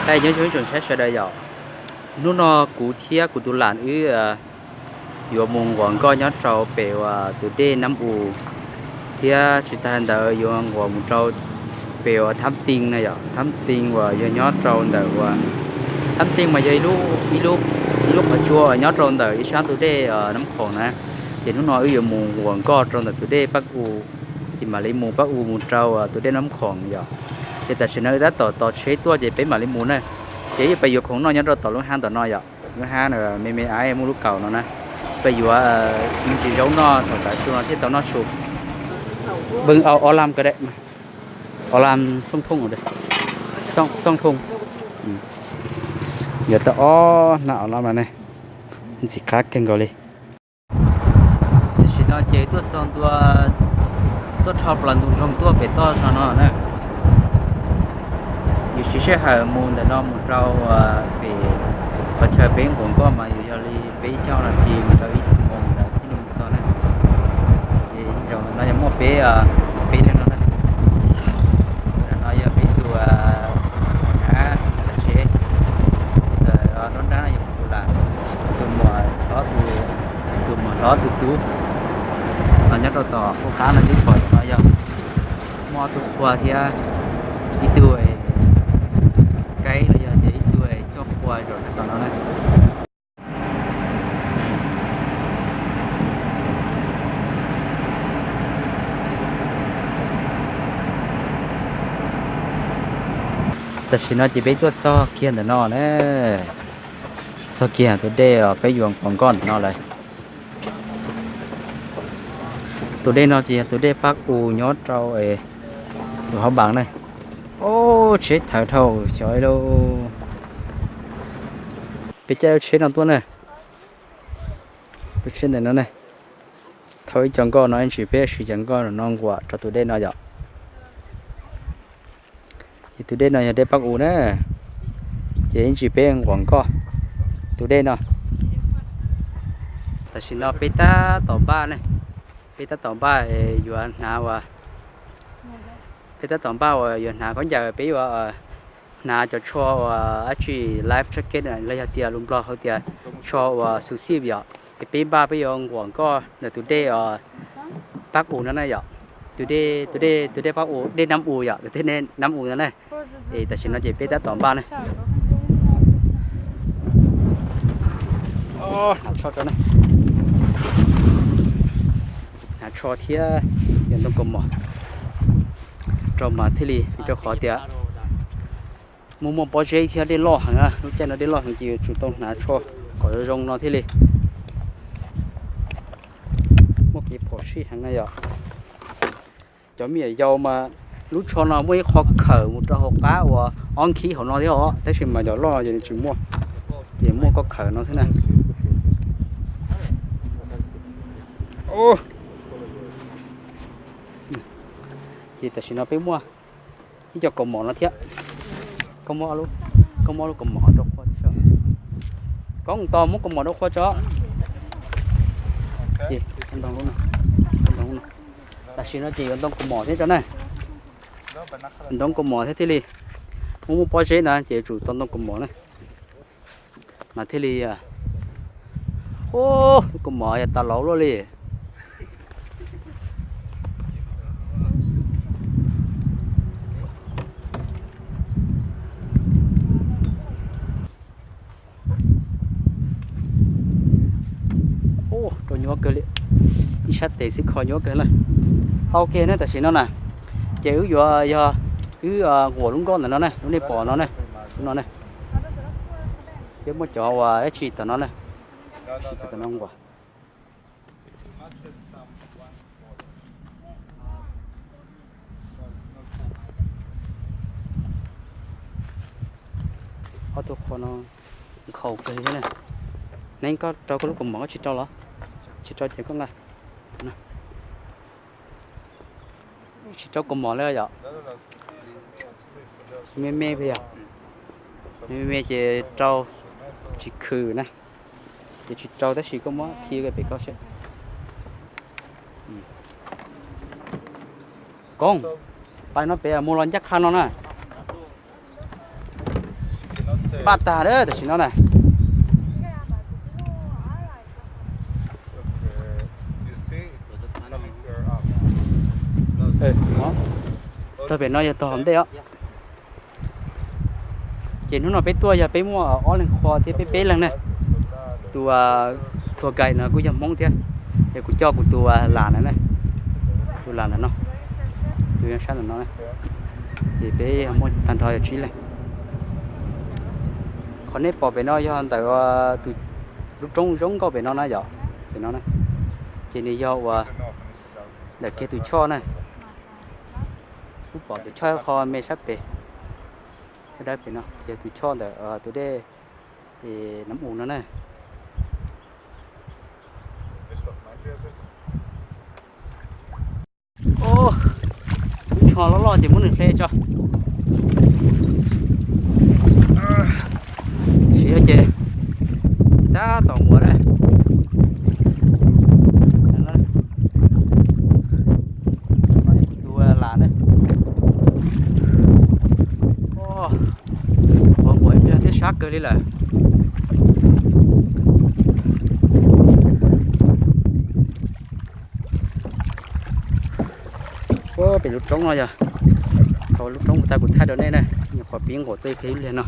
Hais nyob zoo ib tsoom saib sawv daws yom, hnub no kuv thiab kuv tus lam wb yuav mus nquas nkoj nyob rau pem uas tus dej Nab U, thiab tsis tas ntawd yuav nquas mus rau pem uas Thab Tee na yom, Thab Tee uas yog nyob rau ntawm uas, Thab Tee mas yog ib lub qhov tsua nyob rau ntawm ib sab tus dej Nab Khoom na. Ces hnub no wb yuav mus nquas nkoj rau ntawm tus dej Pab U, ces mam li mus Pab U mus rau tus dej Nab Khoom yom. Ces tam sim no wb tab tom tos tsheb tuaj ces peb mam li mus na. Ces wb pais yuav khoom noj nyob rau tom lub hab tom no yom, lub hab me me ais muaj lub kaus no na. Peb yuav me ntsis zaub noj thaum tav su no thiaj tau noj su. Bw au o lam ka de, o lam xoo thooj, xoo thooj. Yuav tau ob hnab o lam no ne, ntxim qab kawg nkaus li. Tam sim no ces tuaj txog ntua, tuaj rho plaws ntu nroog tuaj pem toj zog no na. Yus siv sij hawm mus ntawm no mus rau pem qhov chaw peb nquas nkoj mas yus yog li peb caug nas this mus rau ib xuab moos ntawd thiaj li mus txog na. Ces zaum ntawm no yog muaj peb, peb leeg no na. Ntawm no yog peb tus hnav tsev, tus ntawm nruab nrab no yog kuv tus lam, tus muam hlob, tus muam hlob tus tub. Nyob rau tom qub qab no twb pom ntawm no yog muaj ob tug qhua thiab ib tug kaib los yog tias ib tug coj qhua zaum rau tom no na. Tam sim no ces peb tuaj txog kiag ntawm no na, txog kiag tus dej os peb yuav nquas nkoj ntawm no lawm. Tus dej no ces yog tus dej Pab U nyob rau tus hauv npaas na. Ob, tsheb thawv dhau xyov lauj. Peb caij lub tsheb no tuaj na, lub tsheb ntawm no ne. Thauj ib co nkoj no ib ntsis peb siv cov nkoj no nquam rau tus dej no yom. Ces tus dej no yog dej Pab U na, ces ib ntsis peb nquam nkoj tus dej no. Tam sim no peb tab tom npaj ne, peb tab tom npaj yuav hnav uas, peb tab tom npaj uas yuav hnav khaub ncaws, peb yuav hnav cov tsho uas dab tsi, life jacket los yog tias lus Nplog hu tias tsho uas xu xib yom. Es peb npaj peb yuav nquam nkoj ntawm tus dej os Pab U no na yom. Tus dej, tus dej, tus dej Pab U, dej Nab U yom, tus dej Nab U no na. Es tam sim no ces peb tab tom npaj na. Hnav tsho rau na, hnav tsho thiab yuav ntoo kaus mom rau mas thiaj li, vim rau qhov tias muaj muaj pob zeb thiab dej loj heev, lub caij no dej loj heev ces yuav tsum tau hnav tsho kom zoo zoo no thiaj li muaj kev phom sij heev na yom. Cov me nyuam yaus mas lub tsho no muaj ib qho khawm mus rau hauv qab uas ob nkhib hauv no thiab os, tab sis mas cov loj ces nws tsis muaj, ces muaj koj khawm no xwb na. Ces tam sim no peb muaj ib co kaus mom no thiab. Koj muab, koj muab lub kaus mom rau qhua tso. Koj mus tos muab kaus mom rau qhua tso. Tam sim no ces yuav ntoo kaus mom thiab tso na. Ntoo kaus mom thiab thiaj li, muaj muaj pob zeb ntawd ces yuav tsum tau ntoo kaus mom na. Mas thiaj li, ub, lub kaus mom yog tas laus luaj li. Ub, rau nyuaj kawg li, ib sab tes xwb kho nyuaj kawg na. Ok na, tam sim no na, ces wb yuav yog wb nquam lub nkoj ntawm no na, lub nej pom no na, lub no na. Peb muaj cov uas dab tsi tom no na, tom no nquam. Ob tug qhua no nkhaus kawg li thiab na. Neb koj rau koj lub kaus mom koj tsis rau los? Tsis rau ces koj nqa. Tsis rau kaus mom li yom. Me me yom. Me me ces rau tsis khwm na. Ces tsis rau tab sis koj muab khi pem koj seb. Koob, pais no pem mus los ncaj qha no na. Npaj tag lawm tam sim no na. Tog pem no yog tog hauv ntej os. Ces hnub no peb tuaj yog peb muaj ob leeg qhua thiab peb peb leeg na. Tus tour guide no kuj yog Hmoob thiab, es kuv coj kuv tus lam na, tus lam ntawm no, tus sab ntawm no, ces peb muaj tag nrho yog tsib leeg. Qhov nej pom pem no yog ntawm tus lub roob zoo nkauj pem no na yom, pem no na, ces nws yog uas ntawm kiag tus choj na. Kuj pom tus choj qho me sab pem, dawb dawb pem no ces yog tus choj ntawm tus dej Nam U no na. Lub tsho loj loj ces muab nws hle tso. Siav ces tab tom muaj na. Tus lam na. Qhov muaj ib pliag thiab sab kawg li lawm. Pem lub roob no yog, thaum lub roob tag kuv thaij rau nej na, nyuam qhuav pib nqaum tuaj kiag ib pliag no.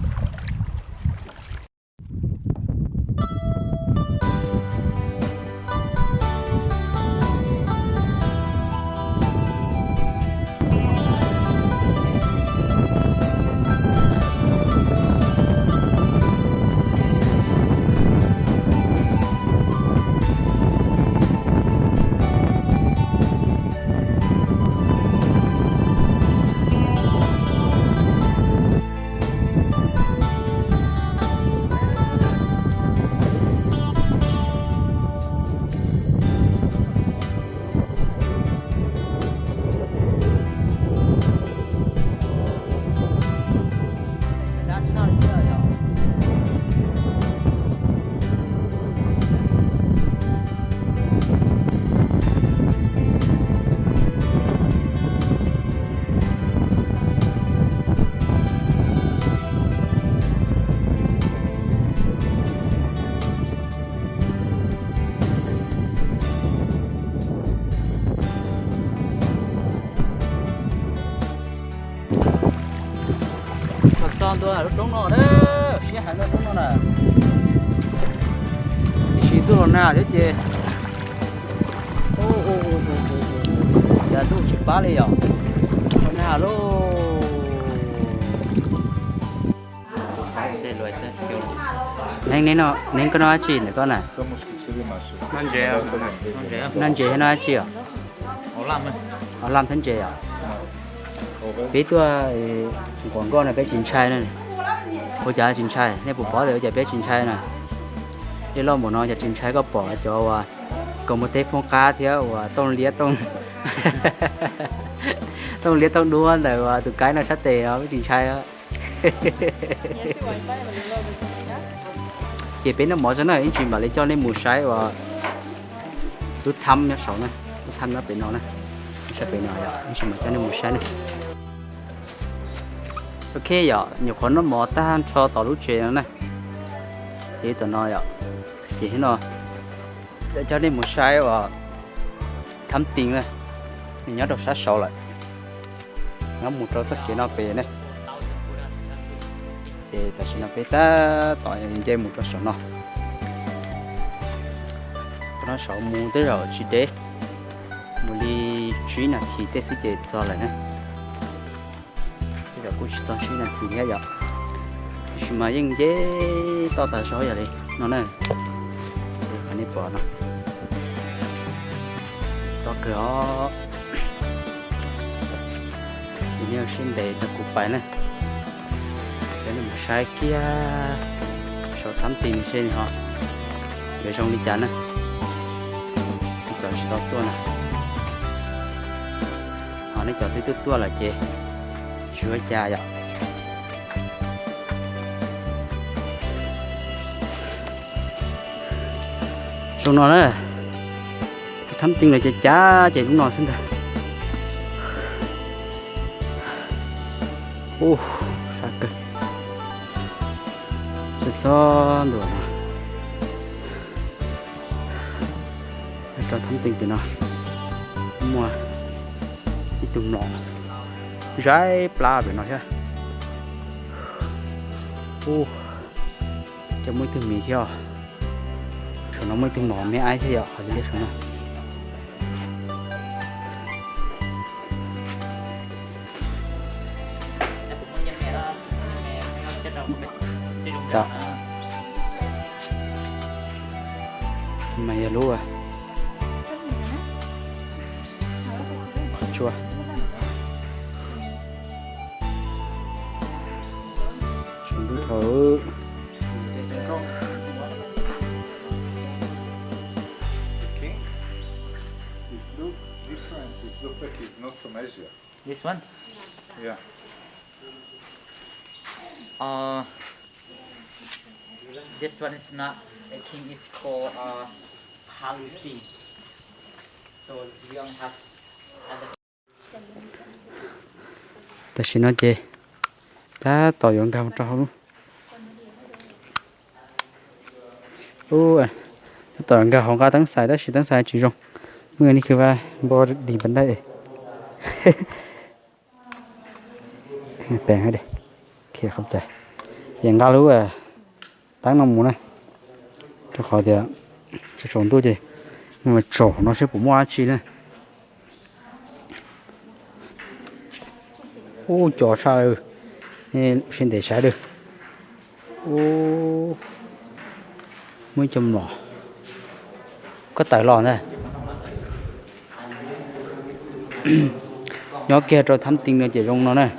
Txog ntua lub roob no na, siab heev lub roob no na. Ib sim tuaj los nag thiab ces cas tuaj tsis pab li yom. Los nag lauj. Neeb, neeb koj noj dab tsi ntawm koj na? Noj ntses thiab noj dab tsi os? Hauv laj thiab ntses os? Peb tuaj nquas nkoj no peb tsis ntshai na. Ua cas tsis ntshai? Nej puas paub tias ua cas peb tsis ntshai na? Dej loj npaum no cas tsis ntshai? Koj pom cov uas kaus mog teb foob qab thiab uas tooj liab tooj, tooj liab tooj duab ntawm uas tus kaib no sab tes os, peb tsis ntshai. Ces peb noj mov tso na, ib ntsis mam li coj nej mus saib uas lub thab nyob saud na, lub thab nyob pem no na, saib pem no, ib ntsis mam coj nej mus saib na. Ok yom, nyuam qhuav noj mov tag nrho tom lub tsev no na, ces tom no yom, ces no coj nej mus saib uas thab tis na, nws nyob rau sab saud lawm, nyob mus rau txoj kev no pem ne. Ces tam sim no peb tab tom nce mus rau saum no. Rau no saud mus tej zaum tsis deb, mus li tsib nas this tej xwb ces txog lawm na. Tej zaum kuj tsis txog tsib nas this thiab yom, tiam sis mas yeej nce toj tas zog yam li no na. Qhov nej pom no toj kawg os. Ces nej ua siab ntev rau kuv pais na, coj nej mus saib kiag saum thab tis no seb ho yuav zoo li cas na. Nej cov tsis tau tuaj na, ho nej cov twb tuaj tuaj lawm ces tsis ua cas yom. Zoo no na, thab tis no ces cav ces lub no xwb ntag. Ub, sab kawg. Txog ntua no, rau thab tees tim no muaj ib tug mlom zaib plab pem no thiab. Ub, cov muaj ib tug miv thiab. Saum no muaj ib tug mlom me aib thiab yom, qhov liaj saum no. Mas yog lub qhov tsua, tsaus ntuj dhau. This one? Yeah. Uh, this one is not a king, it's called uh, Palusi. So we only have Tam sim no ces tab tom yuav nkag mus rau hauv lub, tab tom nkag hauv nqa teeb xais tab sis teeb xais tsis zoo. Muaj ni khw va npo di npa dai. Peem, qhov txas, ces nqa lub teeb no mus na, rau qhov tias tsaus ntuj ces mus tsaum no seb puas muaj dab tsi na. Ub, co tshaj lawm, sib ntev saib lawm. Ub, muaj ib co mlom, koj tawm los ntag. Nyob kiag rau thab tees no ces zoo no na.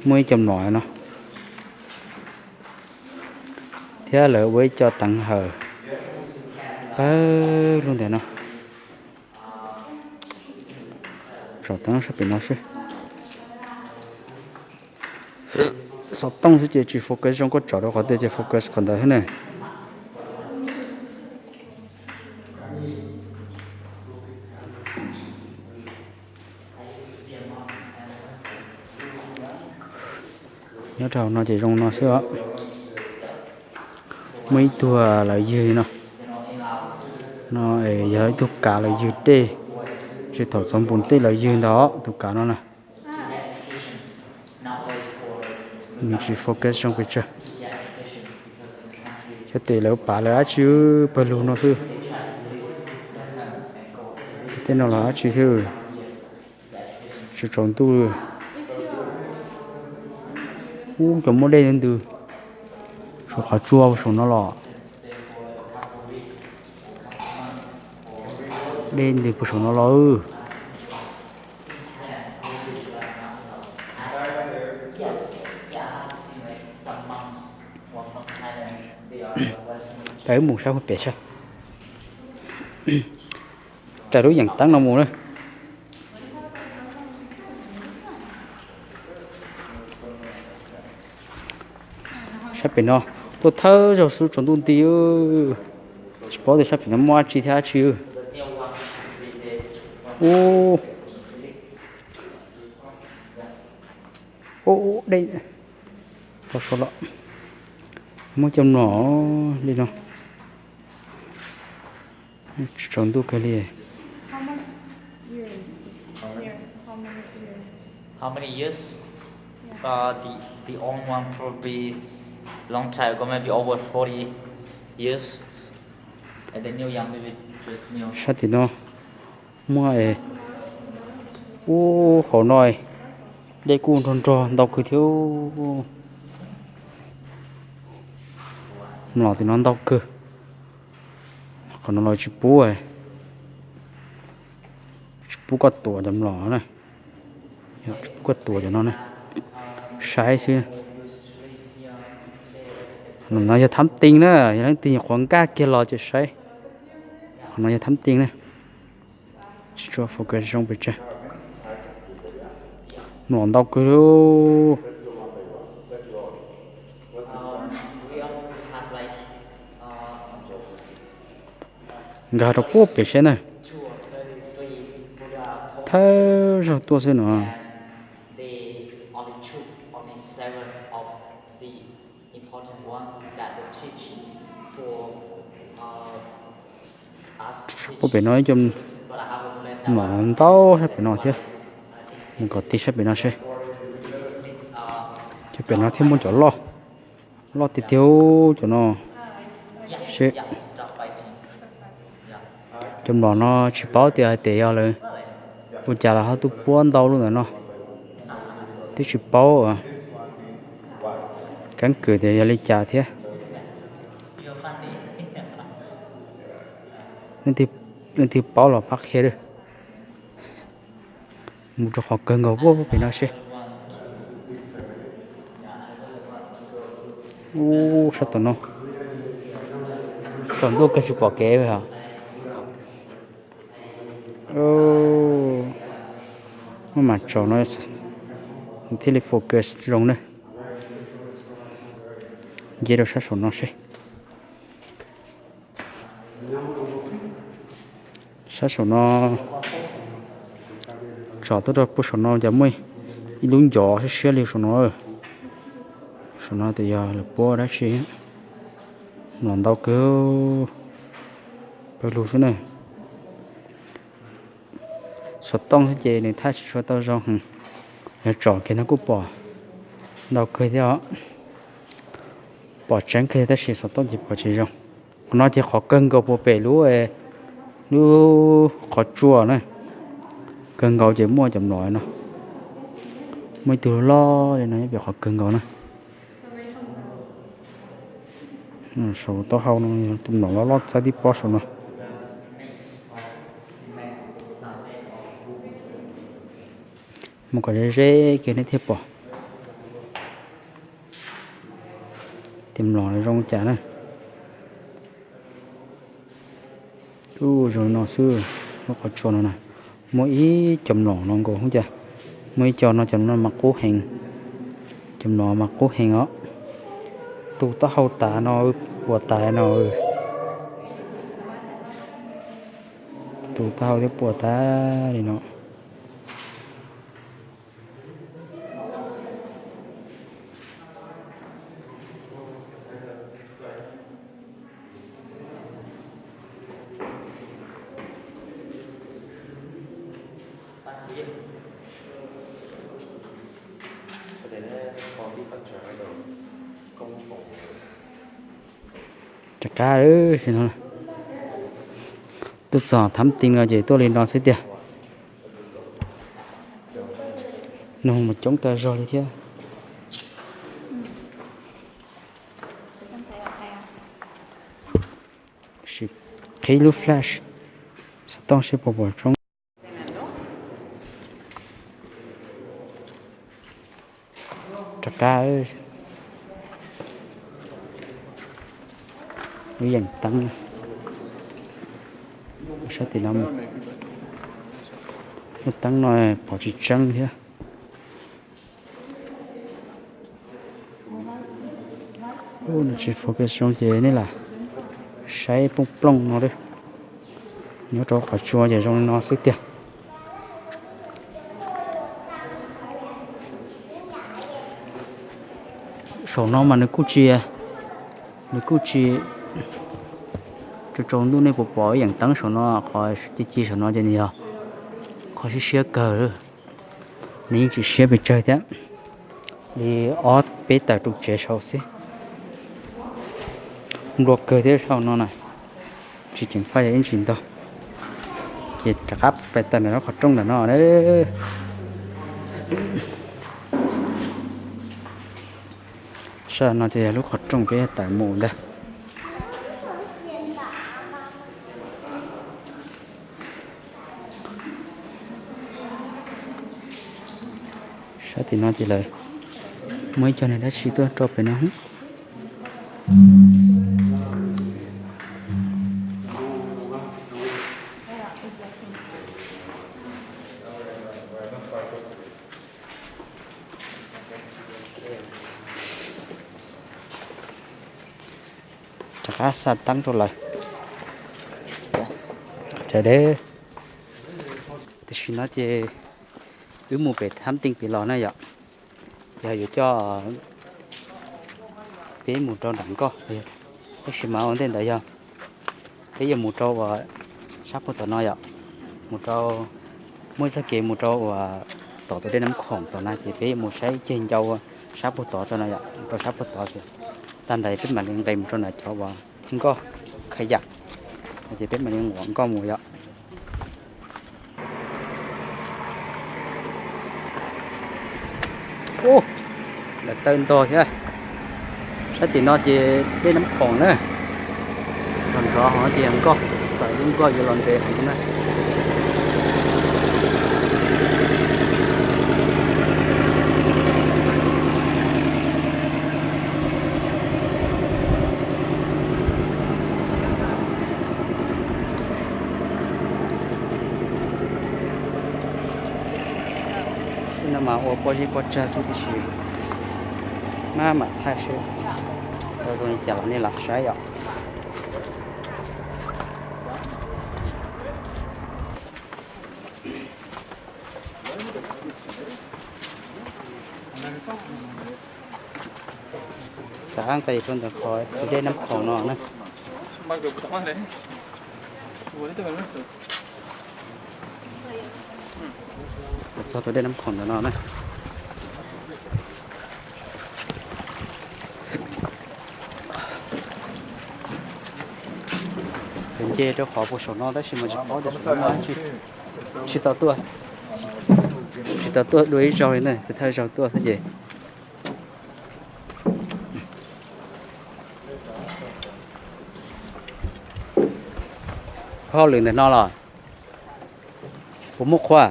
Muaj ib co mlom no thiab lawv ua ib co teev hawm pawg lug ntawm no. Tsom teeb sab pem no seb. Xov tooj xwb ces tsis focus zoo, koj tsom rau qhov twg ces focus qhov ntawd xwb na. Nyob rau hauv no ces zoo no xwb os. Muaj ib tug lawv ywg no, no yog ib tug kav lawv ywg dej, tsis thaum txog npun tej lawv ywg ntag tus kav no na. Nws tsis focus zoo pes tsawg. Xyov tes lawv pav lawv dab tsi, pawg lug no xwb. Tej no los dab tsi thiab. Tsaus tsaus ntuj. Ub, cov muaj dej ntws, saum qhov tsua saum no los. Dej ntws puag saum no los. Peb mus saib pem saib. Raws lub yeem teeb no mus na. Sab pem no tuaj thawj zaug xwb tsaus ntuj nti, tsis paub tias sab pem no muaj dab tsi thiab dab tsi. Ub, ub, dej, muaj cov mlom li no. Tsaus ntuj kawg li. How many years? Uh, the the old one probably long time ago, maybe over forty years, and the new one maybe just new. Sab tim no muaj, ub, hauv no dej kuj nrog nrog ntau kawg thiab. Mlom tim no ntau kawg. Qhov no los tsis pub, tsis pub koj tuav cov mlom na. Tsis pub koj tuav cov no na, saib xwb. No yog thab tees na, yog leej twg nyuam qhuav nkag kiag los ces saib. Qhov no yog thab tees na. Tsis tshua focus zoo pes tsawg. Mlom ntau kawg li. Nkag rau puag pem saib na. Thawj zaug tuaj xwb no. Puag pem no ib co mlom ntau sab pem no thiab. Mus kom tig sab pem no seb. Cov pem no thiab muaj cov loj, loj tiag tiag cov no seb. Cov mlom no tsis paub tias hais tias yog lawv ua cas lawv ho tuaj puab ntau lub ntawm no, twb tsis paub. Keeb kwm tias yog li cas thiab. Leej twg paub los pab qhia lawm. Mus rau qhov kawg nkaus puag pem no seb. Ub, sab tom no, tom ntuj kawg tsis pom kev os. Muaj mas tsaus no thiaj li focus zoo na. Nce rau sab saum no seb. Sab saum no, tsom tuaj rau puag saum no cas muaj ib lub ncov siab siab li saum no. Saum no tias yog lawv puab dab tsi. Mlom ntau kawg, pawg lug xwb na. Xov tooj xwb ces nws thaij tsis tshua tau zoo heev. Yog tsom kiag no kuj pom ntau kawg thiab os. Pom tseeb kawg tab sis xov tooj ces pom tsis zoo. Qhov no ces qhov kawg nkaus puag pem lub, lub qhov tsua na. Kawg nkaus ces muaj cov mlom no. Muaj ib tug loj li no nyob pem qhov kawg nkaus na. Saum taub hau no tus mlom loj loj txaib tib pob saum no. Mus kom ze ze kiag nej thiaj pom tias mlom zoo cas na. Ub, zoo no xwb, lub qhov tsua no na, muaj ib co mlom no nkaus hub cas. Muaj ib co no, cov no mas qub heev, cov mlom mas qub heev os. Tu taub hau tas no, puas tas no, tu taub hau thiab puas tas li no. Rov qab, tuaj txog thám ti no ces tuaj li no xwb tiag. Noog mas coob tag zog li thiab. Sim qhib lub flash, xov tooj seb puas pom zoo. Rov qab, lub yeem teeb, sab tim no, lub teeb no pom tsis tseeb thiab. Nws tsis focus zoo ces nej lam saib plooj plooj no, nyob rau qhov tsua ces zoo li no xwb tiag. Saum no mas nws kuj tsis, nws kuj tsis, tsaus tsaus ntuj nej puas pom yeem teeb saum no, qhov ci ci saum no ces nws yog qhov siab siab kawg. Nws yeej tsis siab pes tsawg thiab, li ob peb tawm ru tsev saud xwb. Nplua kawg thiab saum no na, tsis ceev faj yog ib ntsis ntag. Ces rov qab pais tawm ntawm lub qhov rooj ntawm no. Sab no ces yog lub qhov rooj peb tawm mus ntag. Sab tim no ces lawv muaj ib co niag dab tsi tuaj rau pem no. Rov qab xa teeb rau lawv. Tam sim no ces wb mus pem thab teeb pem los na yom. Ces yuav coj Peb mus rau nram nkoj, tab sis mas ua ntej ntawd yog peb yuav mus rau uas sab puag tom no yom, mus rau, muaj ib txoj kev mus rau uas tom tus dej Nab Khoom tom na, ces peb yuav mus saib ceg ncau sab puag tod tso no yom, rau sab puag tod ces tag ntawd peb mam li nqes mus rau nram cov uas nkoj kha yam, ces peb mam li nquam nkoj mus yom. Ub, lawv taw ntog thiab. Sab tim no ces dej Nab Khoom na, nrov nrov hov ces nkoj, tom lub nkoj yuav los nres hov na. Xwb no mas ua pob zeb pob tsag xwb tiam sis maj mam thaij seb, tau zoo li cas los nej lam saib yom. Rov qab nqes rau ntawm qhov tus dej Nab Khoom no na. Txog tus dej Nab Khoom ntawm no na. Nce rau qhov puag saum no tab sis mas tsis paub tias saum no tsis tau tuaj, tsis tau tuaj dua ib zaug li na, txiv thawj zaug tuaj xwb ces. Hauj lwm ntawm no los puas muaj qhua?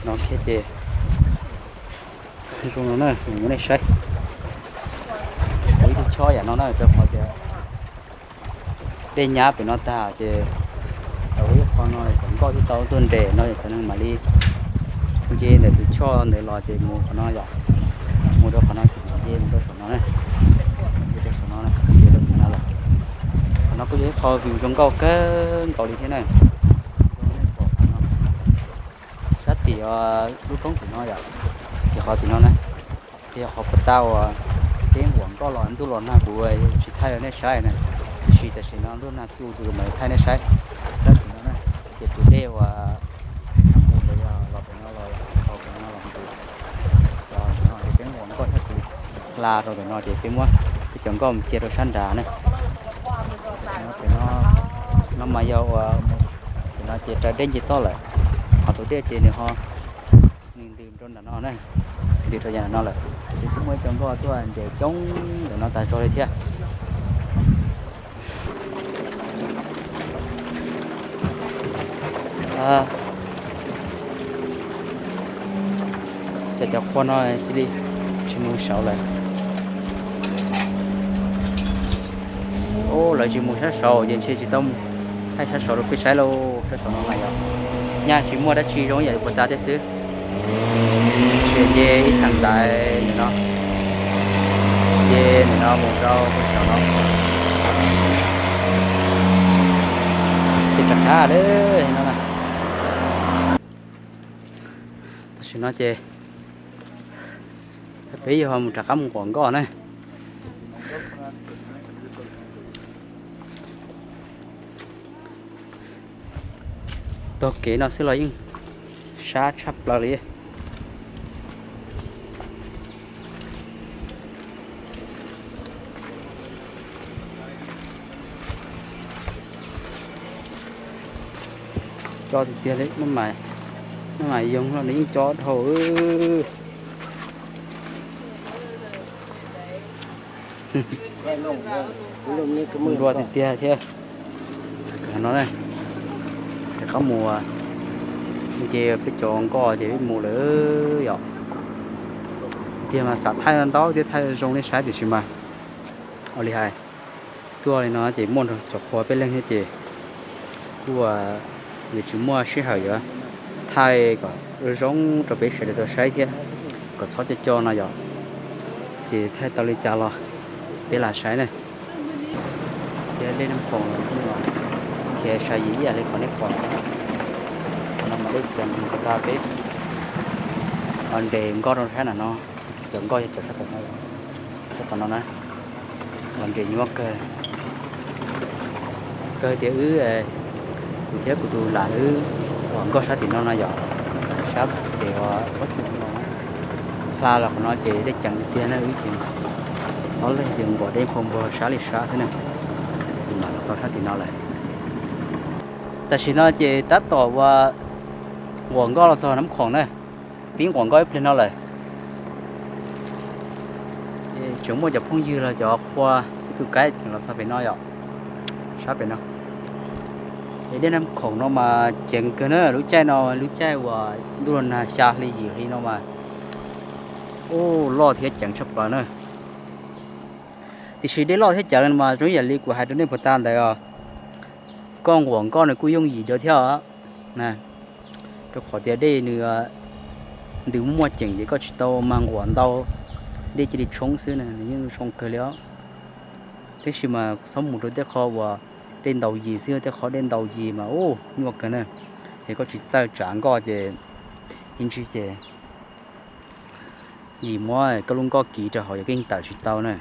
No thiab ces zoo no na, kuv muab nej saib. Ua ib tug chob yam no na, rau qhov tias dej nyab pem no tag ces tau ib qho no cov nkoj twb tau tuaj nres no, cov neeg mam li nce ntawm tus choj ntawd los ces mus qhov no yom, mus rau qhov no ces nce mus rau saum no na, nce rau saum no, nce rau tim no los. Qhov no kuj yog ib qho view zoo nkauj kawg nkaus li thiab na. Sab tim lub roob tim no yom, ces qhov tim no na, ces yog qhov puag ta uas peb nquam nkoj los ntuj los nag kuv tsis thaij rau nej saib na, tiam sis tam sim no ntuj nag tu tus mam thaij nej saib. Sab tim no na, ces tus dej uas mus ntawd yog los pem no los, los pem no los mus, ces peb nquam nkoj thaj tus hla rau ntawm no ces peb muab peb cov nkoj mus cia rau sab nrad na. Pem no, no mas yog uas pem no ces raws dej nce toj lawm, qhov tus dej ces nws ho nws ntws rau nram no na, ntws rau yav nram no lawm. Ces twb muaj ib co nkoj tuaj nres coob ntawm no tas zog li thiab. Ces cov qhua no cia li tsis mus saud lawm. Lawv tsis mus sab saud ces ntshe tsis tau thaij sab saud rau peb saib lauj. Sab saud no mas yog nyaj tsis muaj dab tsi zoo ib yam li puag ta thiab xwb. Tsis nce ib thaj ntaiv ntawm no, nce ntawm no mus rau puag saum no. Ces rov qab lawm no. Tam sim no ces peb yuav mus rov qab mus quam nkoj na. Taug kev no xwb los yeej sab tshaj plaws li. Co tiag tiag li, maj mam yoog los nws yeej co dhau. Dua tiag tiag thiab. No, rov qab mus nce peb cov nkoj ces peb mus lawm yom. Tiag mas xav thaij ntau thiab thaij zoo nej saib tiam sis mas ua li hais, tuaj li no ces muaj cov qhua peb leeg thiab ces kuj yuav tsis muaj sij hawm yuav Thaij kom zoo rau peb sawv daws tau saib thiab, kom txhob co co no yom. Ces thaij tau li cas los peb lam saib na. Thiab dej Naj Khoom los kuj khiav sai yim ib yam li qhov nej pom no. Qhov no mas dej ceev tas peb nres nkoj rau sab nram no. Cov nkoj yog cov sab tom no, sab tom no na, los nres nyuaj kawg. Kawg tias wb, kuv thiab kuv tus lam wb ua nkoj sab tim no no yom, sab pem pob tsuas no. Hla los qhov no ces dej ceev tiag tiag na, wb ces ob leeg ces nquam dej nphau npog sab li sab xwb na, ces mam los tau sab tim no lawm. Tam sim no ces tab tom ua nquam nkoj los txog Naj Khoom na, pib nquam nkoj ib pliag no lawm. Tseem muaj cov phooj ywg los cov qhua tib tug kaib los txog pem no yom, sab pem no. Es dej Naj Khoom no mas ceev kawg na, lub caij no lub caij uas ntuj los nag xya hli yim hli no mas, u, loj thiab ceev tshaj plaws na. Tiam sis dej loj thiab ceev mas zoo ib yam li kuv hais rau nej puag ta ntawd os, koj nquam nkoj nws kuj yooj yim dua thiab os. Rau qhov tias dej nws ntws muaj muaj ceem ces koj tsis tau mag nquam ntau, dej cia li tshoob xwb na, nws yeej zoo kawg li os. Tab sis mas txhob mus rau tej qho uas dej ntaus yis xwb, tej qho dej ntaus yis mas u, nyuaj kawg na. Es koj tsis txawj tsav nkoj ces ib ntsis ces yim muab koj lub nkoj kiv rau hauv yog koj yeej tawm tsis tau na.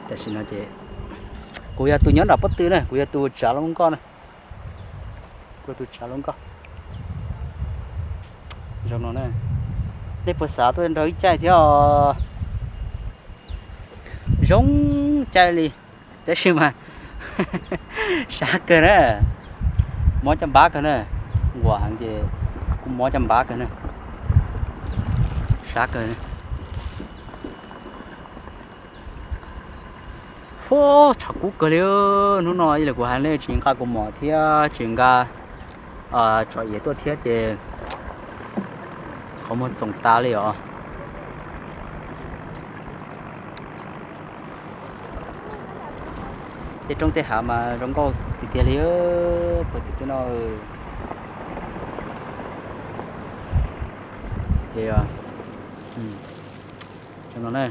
Tam sim no ces kuv yog tus nyob nram pob tw na, kuv yog tus tsav lub nkoj na. Kuv yog tus tsav lub nkoj. Zoo no na, nej puas xav tuaj nrog wb caij thiab os? Zoo caij li, tab sis mas sab kawg na, mob caj npab kawg na, nquam heev ces kuj mob caj npab kawg na, sab kawg. Huab, tshav kub kawg li. Hnub no ib yam li kuv hais ne, tsis nqa kaus mom thiab tsis nqa tsov iav tuaj thiab ces qhov muag txoos tas li os. Tej roob tej hav mas zoo nkauj tiag tiag li, puag tim tej no. Zoo no na.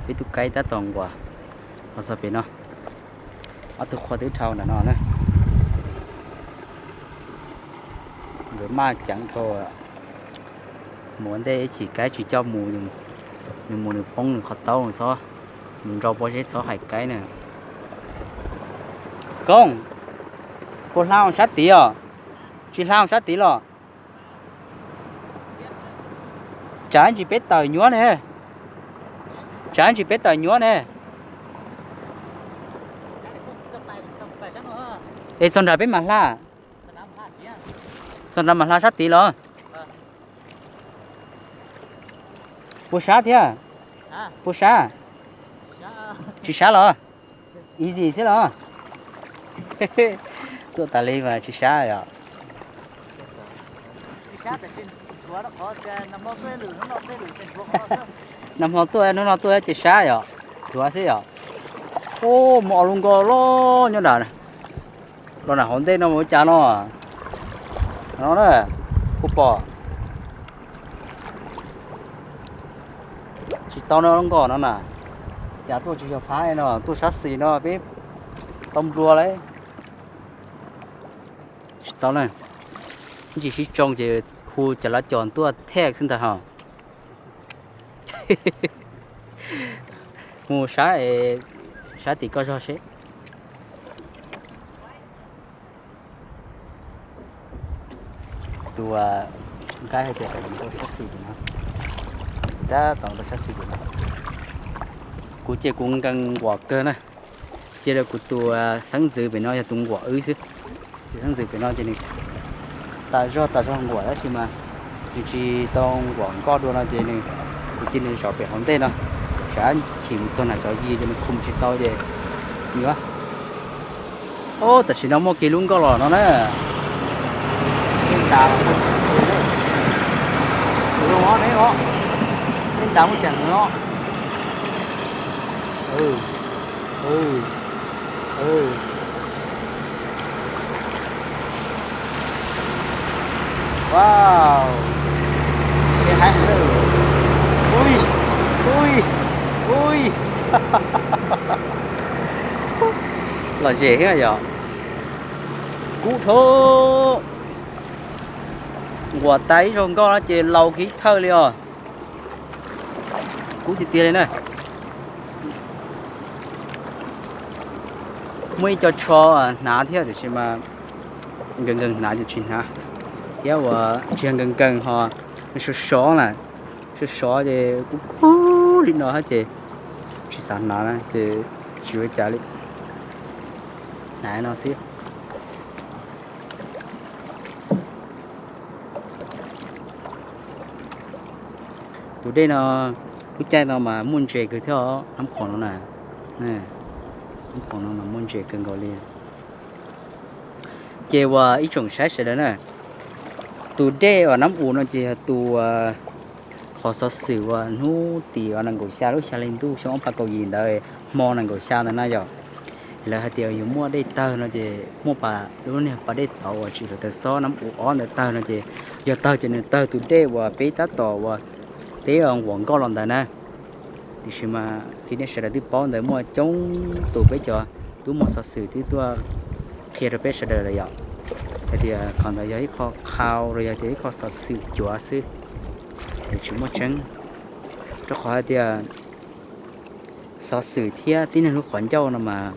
Peb tus kaib tab tom nquas los txog pem no, ob tug qhua twb dhau ntawm no na. Nkawd maj ceev dhau, mus ua ntej ib chim kaib tsis coj mus, nws mus nws poob nws qhov taub xwb, mus nrau pob zeb txhob hais kaib na. Koob, puas hla sab tid os? Tsis hla sab tid los? Tsav ntsis peb tawm nyuab ne. Tsav ntsis peb tawm nyuab ne. Es txog nrad peb mam hla. Txog nrad mam hla sab tid los? Puas sab thiab? Puas sab? Tsis sab los? Easy xwb los? Tuaj tas li mas tsis sab yom. Nag hmo tuaj hnub no tuaj ces sab yom, dhuav xwb yom. Ub, muaj ob lub nkoj loj nyob nram, los nram hauv ntej no ua cas no. No na, kuv pom. Tsis tau no lub nkoj no na, cas tuaj tsis yog phab no, tuaj sab xis no peb tau nplua lawm. Tsis tau na, ib ntsis sib tsoo ces hu cov lav cos tuaj thej xwb ntag hos. Mus sab, sab tim koj zog seb. Tus nqaij hais tias kom mus rau sab xis tim no, tab tom rau sab xis tim no. Kuv ces kuv nkees nquam kawg na, cia li kuv tus xeeb ntxwv pem no yog tus nquam wb xwb. Tus xeeb ntxwv pem no ces nws tas zog tas zog nquam tab sis mas nws tsis tau nquam nkoj dua no ces nws, kuv cia nws zaum pem hauv ntej no, tsam chim mus txog nram cov yig ces nws khu tsis tau ces nws Ub, tam sim no muaj kiag lub nkoj los no na. Neb ntas, neb ntas muaj cag no. Wow, ua, ua, ua, lom zem thiab yom. Kub dhau. Nquas tas ib zaug nkoj no ces laus kiag ib thawj li os. Kub tiag tiag li na. Muaj ib co tsho hnav thiab tiam sis mas nkees nkees hnav ces tsis hnav, thiab uas tsis yog nkees nkees ho, nws sov sov na, sov sov ces kub kub li no thiab ces tsis xav hnav na ces tsis ua cas li. Hnav no xwb. Tus dej no, lub caij no mas muaj ntses kawg thiab os, Nab Qhoom no na. Nab Qhoom no mas muaj ntses kawg nkaus li. Ces uas ib tsoom saib sawv daws na, tus dej uas Nab Us no ces yog tus, qhov xov xwm uas hnub tim uas nees nkaum xya lub xya hli ntuj xyoo ob phav kaum yim ntawd, hmo nees nkaum xya ntawd na yom. Lawv hais tias yus muaj dej tawg no ces muaj pas lub niag pas dej tod uas tsim rau taw xob Nab Us ob ntawd tawg no ces, yog tawg ces nws tawg tus dej uas peb tab tom uas peb nquas nkoj los ntawd na. Tiam sis mas li nej sawv daws twb paub ntawd muaj coob tus peb cov tub muag xov xwm twb tuaj qhia rau peb sawv daws lawm yom, hais tias qhov ntawd yog ib qho qhau los yog tias ib qho xov xwm cuav xwb, es tsis muaj tseeb. Rau qhov hais tias xov xwm thiab tib neeg lub qhov ncauj no mas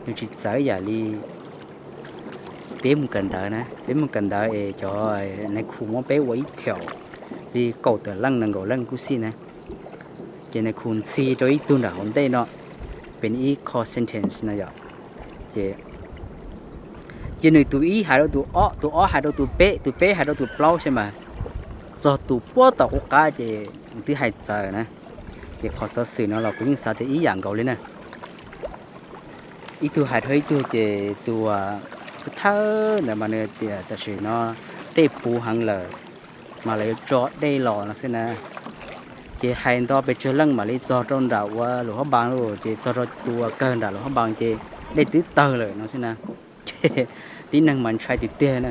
nws tsis txawv yam li peb mus kawm ntawv na, peb mus kawm ntawv es cov nais khu muab peb ua ib thaum li kaum tawm leej nees nkaum leej kuj xij na, ces nais khu ntxhi rau ib tug nram hauv ntej no, pem ib qho sentence no yom, ces, ces nws tus ib hais rau tus ob, tus ob hais rau tus peb, tus peb hais rau tus plaub xwb mas, txog tus puab tom qub qab ces nws twb hais txawv na. Ces qhov xov xwm no los kuv yeej xav tias ib yam nkaus li na. Ib tug hais rau ib tug ces tus, tus thawj ntawd mas nws tias tam sim no dej puv heev lawm, mas lawv yuav tso dej los no xwb na. Ces hais nto pes tsawg leej mam li txog rau nram ua Luam Phab Npas lauj, ces txog rau tus uas kawg nram Luam Phab Npas ces dej twb tawg lawm no xwb na. Ces tib neeg mas ntshai tiag tiag na.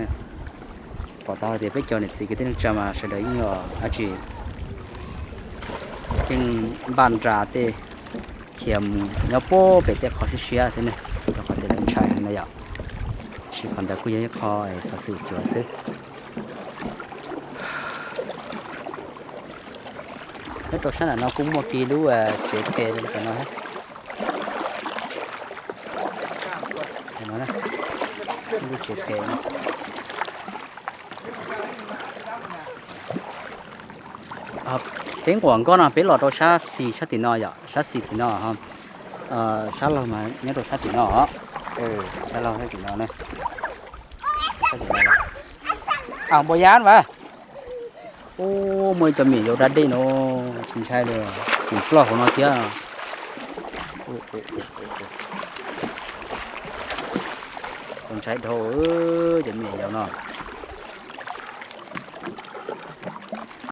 Pom tau hais tias peb cov niam txiv kwv tij neej tsa mas sawv daws yeej yog dab tsi, yeej npaj nra tej khiav mus nyob puag pem tej qhov siab siab xwb ne, rau qhov tias lawv ntshai heev na yom. Tab sis qhov ntawd kuj yog ib qho xov xwm cuav xwb. Nyob rau sab nram no kuj muaj kiag lub tsev pem no. Lub tsev pem no. Peb nquam nkoj no peb los rau sab xis sab tim no yom, sab xis tim no, sab laug mas nyob rau sab tim no. Sab laug sab tim no. Npua yab mas. Ub, muaj ib co me nyuam yaus da dej no, tsis ntshai li, tseem ploj hauv no thiab. Txaus ntshai dhau cov me nyuam yaus no.